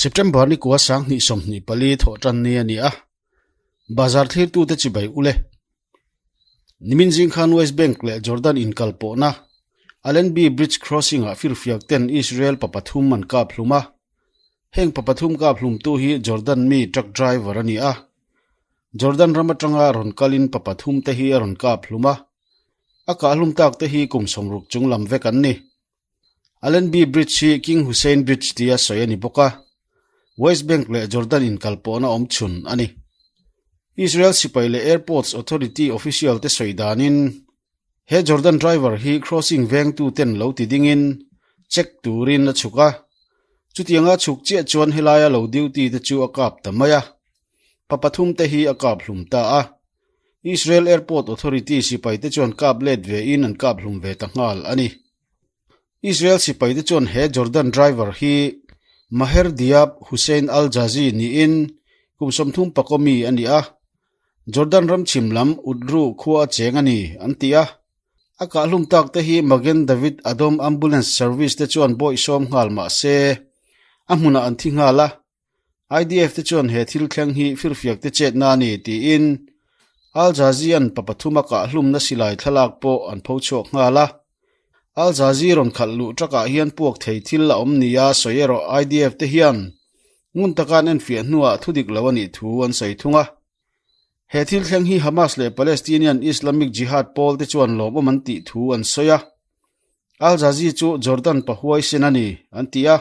September ni kua 2024 thawhtan ni a ni a, bazar thlirtute chibai ule. Nimin zing khan West Bank leh Jordan inkalpawhna Allenby Bridge Crossing-ah firfiak ten Israel pa pathum an kap hlum a. Heng pa pathum kap hlumtu hi Jordan mi truck driver a ni a. Jordan ram atanga rawn kalin pa pathum te hi a rawn kap hlum a. A kah hlum tak te hi kum 60 chung lam vek an ni. Allenby Bridge hi King Hussein Bridge tia sawi a ni bawk a, West Bank leh Jordan inkalpawhna awm chhun a ni. Israel sipai leh Airports Authority official te sawi danin he Jordan driver hi crossing vengtu ten lo ti dingin check turin a chhuk a, chutianga chhuk chiah chuan helaia lo duty te chu a kap ta mai a, pa pathum te hi a kap hlum ta a. Israel Airport Authority sipai te chuan kap let ve in an kap hlum ve ta nghal a ni. Israel sipai te chuan he Jordan driver hi Maher Diab Hussein Al-Jazi niin kum 30 pakaw mi a ni a, Jordan ram chhim lam Udru khua a cheng a ni, an ti a. A kahhlum tak te hi Magen David Adom Ambulance Service te chuan bawihsawm nghal mah se, a hmunah an thi nghal a. IDF te chuan he thil thleng hi firfiak te chetna a ni tiin Al Jazeea'n pa pathum a kahhlumna silai thlalak pawh an pho chhuak nghal a. Al Jazee rawn khalh luh takah hian puak thei thil a awm nia sawi erawh IDF te hian ngun taka an enfiah hnuah thudik lo a nih thu an sawi thung a. He thil thleng hi Hamas leh Palestinian Islamic Jihad pawl te chuan lawmawm an tih thu an sawi a. Al Jazee chu Jordan pa huaisen a ni, an ti a.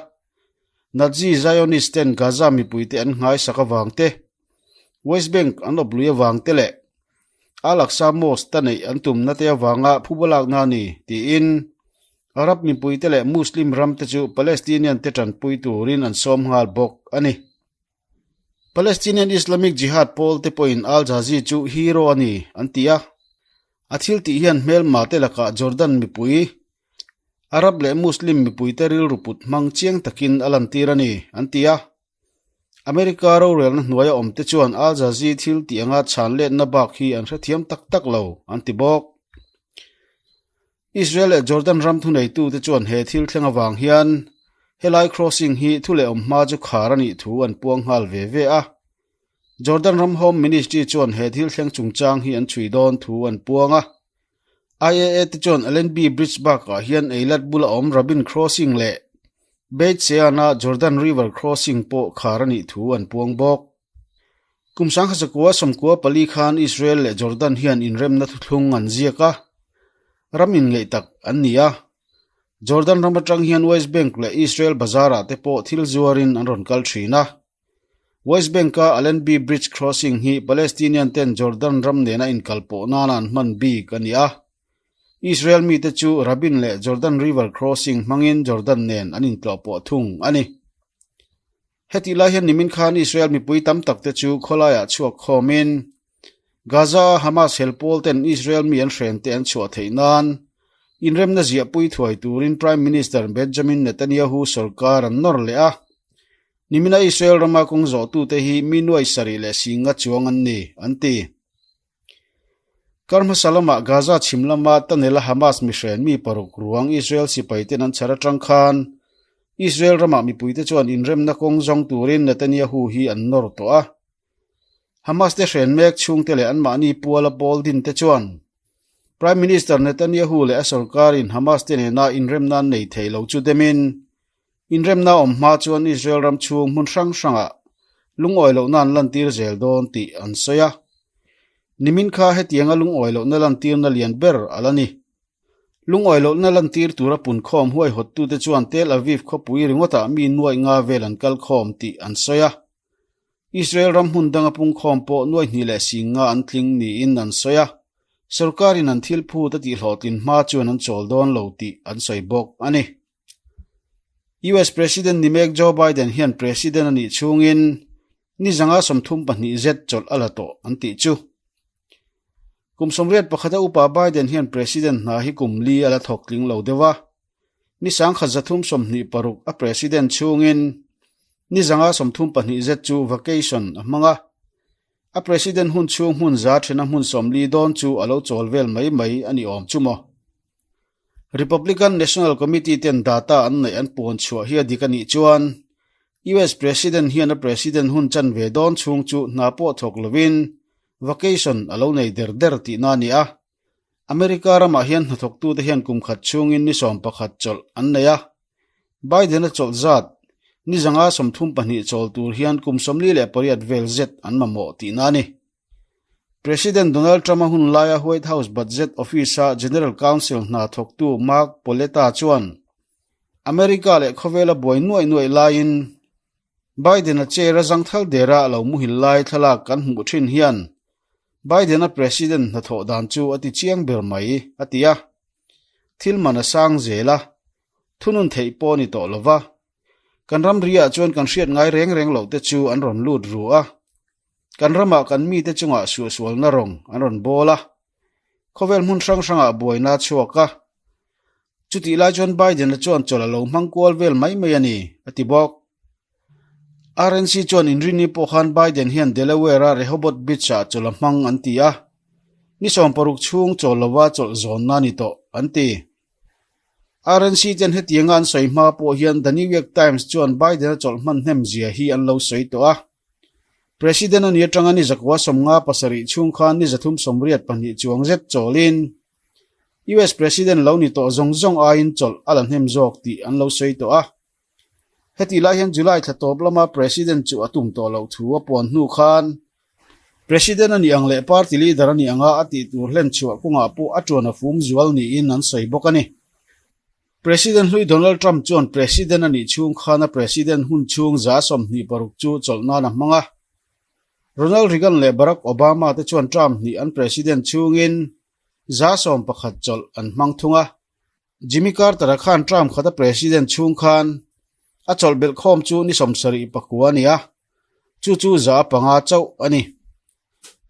Nazi Zionist ten Gaza mipuite an nghaisak avang te, West Bank an awp lui avang te leh Al-Aqsa Mosque ta neih an tumna te avanga phuba lakna a ni, tiin Arab mipuite leh Muslim ram te chu Palestinian te tanpui turin an sawm nghal bawk a ni. Palestinian Islamic Jihad pawl te pawhin Al-Jazi chu hero a ni, an ti a. A thil tih hian hmelma te lakah Jordan mipui, Arab leh Muslim mipuite rilru put hmang chiang takin a lantir a ni, an ti a. America rorelna hnuaia awmte chuan Al-Jazi thil tih anga chhan letna bak hi an hrethiam tak tak lo, an ti bawk. Israel leh Jordan ram thuneitute chuan he thil thleng avang hian helai crossing hi thu leh awm hma chu khar a nih thu an puang nghal ve ve a. Jordan ram Home Ministry chuan he thil thleng chungchang hi an chhui dawn thu an puang a. IAA te chuan Allenby Bridge bakah hian Eilat bula awm Rabin Crossing leh Beit Shean-a Jordan River Crossing pawh khar a nih thu an puang bawk. Kum 1994 khan Israel leh Jordan hian inremna thuthlung an ziak a, ram inngeih tak an ni a. Jordan ram atang hian West Bank leh Israel bazar-ah te pawh thil zuarin an rawn kal thin a. West Bank-a Allenby Bridge Crossing hi Palestinian ten Jordan ram nena inkalpawh nana an hman bik a ni a. Israel mite chu Rabin leh Jordan River Crossing hmangin Jordan nen an intlawhpawh thung a ni. Hetih lai hian nimin khan Israel mipui tam tak te chu khawlaiah chhuak khawmin Gaza-a Hamas hel pawl ten Israel mi an hren te an chhuah theih nan inremna ziahpui thuai turin Prime Minister Benjamin Netanyahu sorkar an nawr leh a. Nimina Israel rama kawng zawhtute hi mi nuai sarih leh singa chuang an ni, an ti. Kar hmasa lamah Gaza chhim lama Tanela Hamas mihren mi paruk ruang Israel sipaiten an chhar atang khan Israel ramah mipuite chuan inremna kawng zawng turin Netanyahu hi an nawr tawh a. Hamas te hren mek chhungte leh anmahni puala pawl din te chuan Prime Minister Netanyahu leh a sorkarin Hamas te nena inremna an nei thei lo chu demin inremna awm hma chuan Israel ram chhung hmun hrang hrangah lungawi lohna an lantir zel dawn tih an sawi a. Nimin kha hetianga lungawi lohna lantirna lian ber a la ni. Lungawi lohna lantir tura punkhawm huaihawttute chuan Tel Aviv khawpui ringawtah mi nuaih nga vel an kal khawm tih an sawi a. Israel ram hmun danga pungkhawm pawh nuai hnih leh sing nga an tling niin an sawi a, sorkarin an thil phut a tihhlawhtlin hma chuan an chawl dawn lo tih an sawi bawk a ni. US President ni mek Joe Biden hian President a nih chhungin ni zanga 32 zet chawlh a la tawh an tih chu. Kum 81 a upa Biden hian President hna hi kum li a la thawk tling lo deuh a, ni 1326 a President chhungin ni zanga 32 zet chu vacation a hmang a. A President hun chhung hmun za thena hmun 40 dawn chu a lo chawl vel mai mai a ni awm chu maw. Republican National Committee ten data an neih an puan chhuah hi a dik a nih chuan US President hian a President hun chan ve dawn chhung chu hna pawh thawk lovin vacation a lo nei der der tihna a ni a. America ramah hian hnathawktute hian kum khat chhungin ni 11 chawlh an nei a. Biden-a chawlh zat ni 132 chawl tur hian kum 48 vel zet an mamawh tihna a ni. President Donald Trump-a hun laia White House Budget Office-a General Counsel hna thawktu Mark Paoletta chuan America leh khawvela buai nuaih nuaih laiin Biden-a chair a zangthal dera a lo muhil lai thlalak kan hmuh thin hian Biden-a President hnathawh dan chu a ti chiang ber mai, a ti a. Thil man a sang zel a, thunun theih pawh a ni tawh lo va. Kan ramri-ah chuan kan hriat ngai reng reng loh te chu an rawn lut ru a. Kan ramah kan mite chungah suahsualna rawng an rawn bawl a, khawvel hmun hrang hrangah buaina a chhuak a. Chutih lai chuan Biden-a chuan chawlh a lo hmang kual vel mai mai a ni, a ti bawk. RNC chuan inrinni pawh khan Biden hian Delaware-a Rehoboth Beach-ah chawlh a hmang an ti a, ni 16 chhung chawl lova chawlh zawnna a ni tawh, an ti. RNC ten hetianga an sawi hma pawh hian The New York Times chuan Biden-a chawlh hman hnem zia hi an lo sawi tawh a. President a ni atanga ni 157 chhung khan ni 382 chuang zet chawlin US President lo ni tawh zawng zawng aiin chawlh a la hnem zawk tih an lo sawi tawh a. Hetih lai hian July thla tawp lama President chu a tum tawh loh thu a puan hnu khan President a nih ang leh party leader a nih anga a tih tur hlen chhuah kawngah pawh a tuan a fum zual niin an sawi bawk a ni. President hlui Donald Trump chuan President a nih chhung khan a President hun chhung 26 chu chawlh nan a hmang a. Ronald Reagan leh Barack Obama te chuan term hnih an President chhungin 11 chawlh an hmang thung a. Jimmy Carter-a khan term khat a President chhung khan a chawlh belh khawm chu ni 79 a ni a, chu chu 5% chauh a ni.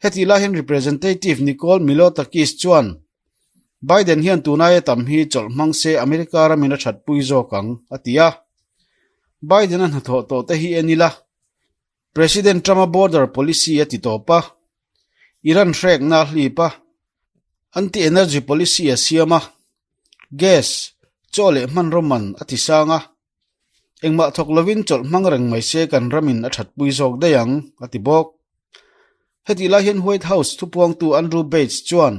Hetih lai hian Representative Nicole Malliotakis chuan Biden hian tunaia tam hi chawlh hmang se America ramin a thatpui zawk ang, a ti a. Biden-a hnathawh tawh te hi en ila, President Trump-a border policy a ti tawp a, Iran hrekna a hlip a, anti-energy policy a siam a, gas, chaw leh hmanraw man a ti sang a. Engmah thawk lovin chawlh hmang reng mai se kan ramin a thatpui zawk daih ang, a ti bawk. Hetih lai hian White House thupuangtu Andrew Bates chuan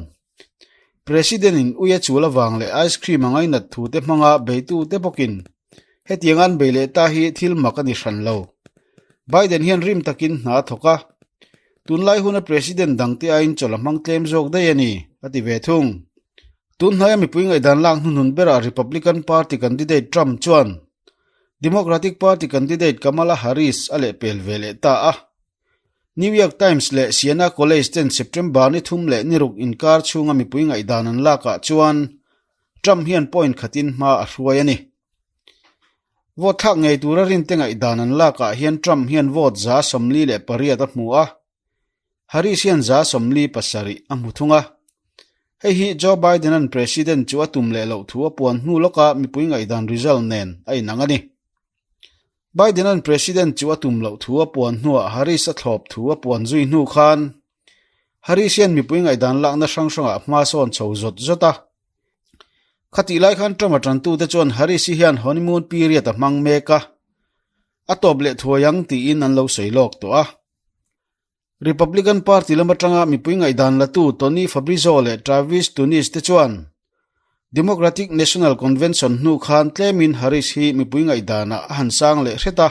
President-in ui a chul avang leh ice cream a ngainat thu te hmanga beitute bawkin hetiang an bei leh ta hi thil mak a ni hran lo. Biden hian rim takin hna a thawk a, tunlai huna President dangte aiin chawlh a hmang tlem zawk daih a ni, a ti ve thung. Tun hnaia mipui ngaihdan lak hnuhnun berah Republican Party candidate Trump chuan Democratic Party candidate Kamala Harris a lehpel ve leh ta a. New York Times leh Siena College ten September ni thum leh ni ruk inkar chhunga mipui ngaihdan an lakah chuan Trump hian point khatin hma a hruai a ni. Vote thlak ngei tura rinte ngaihdan an lakah hian Trump hian vote 48 a hmu a. Harris hian 47 a hmu thung a. Hei hi Joe Biden-a'n President chu a tum leh loh thu a puan hnu lawka mipui ngaihdan result nen a inang a ni. Biden-a'n President chu a tum loh thu a puan hnuah Harris a thlawp thu a puan zui hnu khan Harris hian mipui ngaihdan lakna hrang hrangah hma sawn chho zawt zawt a. Khatih lai khan Trump-a tantute chuan Harris-i hian honeymoon period a hmang mek a, a tawp leh thuai ang tiin an lo sawi lawk tawh a. Republican Party lam atanga mipui ngaihdan latu Tony Fabrizio leh Travis Tunis te chuan Democratic National Convention hnu khan tlemin Harris hi mipui ngaihdanah a han sang leh hret a.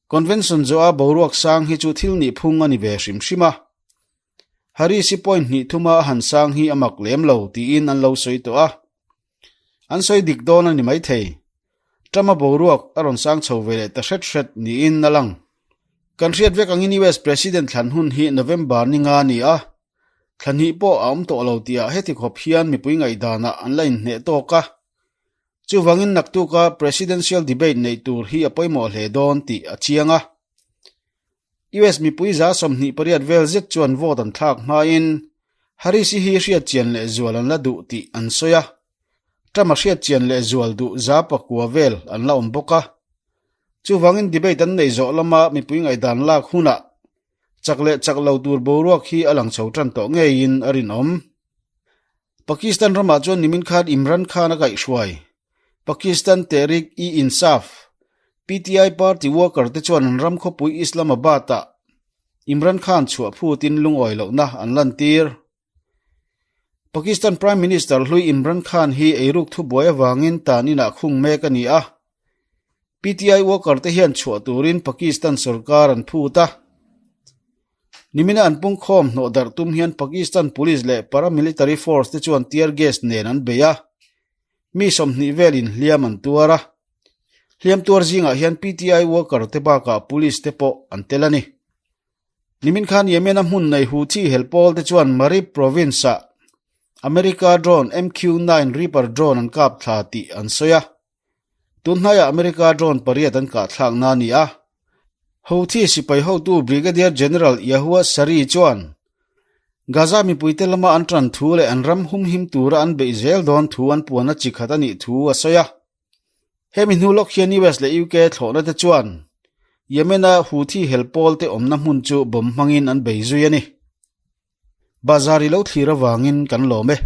Convention zawha boruak sang hi chu thil nih phung a ni ve hrim hrim a. Harris hi point hnih thuma a han sang hi a mak lem lo tiin an lo sawi tawh a. An sawi dik dawn a ni maithei. Trump-a boruak a rawn sang chho ve leh ta hret hret niin a lang. Kan hriat vek angin US President thlan hun hi November ni nga a ni a, thla hnih pawh a awm tawh lo tihah heti khawp hian mipui ngaihdanah an la inhneh tawk a. Chuvangin naktuka Presidential Debate neih tur hi a pawimawh hle dawn tih a chiang a. US mipui 28 vel zet chuan vote an thlak hmain Harris-i hi hriat chian leh zual an la duh tih an sawi a. Trump-a hriat chian leh zual duh 9% vel an la awm bawk a. Chuvangin debate an neih zawh lama mipui ngaihdan lak hunah chak leh chak lo tur boruak hi a lang chho tan tawh ngeiin a rinawm. Pakistan ramah chuan nimin khan Imran Khan a kaihhruai. Pakistan Tehreek-e-Insaf. PTI party worker te chuan an ram khawpui Islamabad-ah Imran Khan chhuah phutin lungawi lohna an lantir. Pakistan Prime Minister hlui Imran Khan hi eiruk thubuai avangin tan inah khung mek a ni a. PTI worker te hian chhuah turin Pakistan sorkar an phut a. Nimina an pungkhawm hnawh darh tum hian Pakistan Police leh paramilitary force te chuan tear gas nen an bei a. Mi 20 velin hliam an tuar a. Hliam tuar zingah hian PTI worker te bakah police te pawh an tel a ni. Nimin khan Yemen-a hmun nei Houthi helpawl te chuan Marib province-ah America drone MQ-9 Reaper drone an kap thla tih an sawi a. Tun hnaiah America drone pariat an kah thlakna a ni a. Houthi sipai hotu Brigadier General Yahua Sari chuan Gaza mipuite lama an tan thu leh an ram humhim tura an beih zel dawn thu an puanna chi khat a nih thu a sawi a. Hemi hnu lawk hian US leh UK thlawhna te chuan Yemen-a Houthi helpawl te awmna hmun chu bomb hmangin an bei zui a ni. Bazar i lo thlir avangin kan lawm e.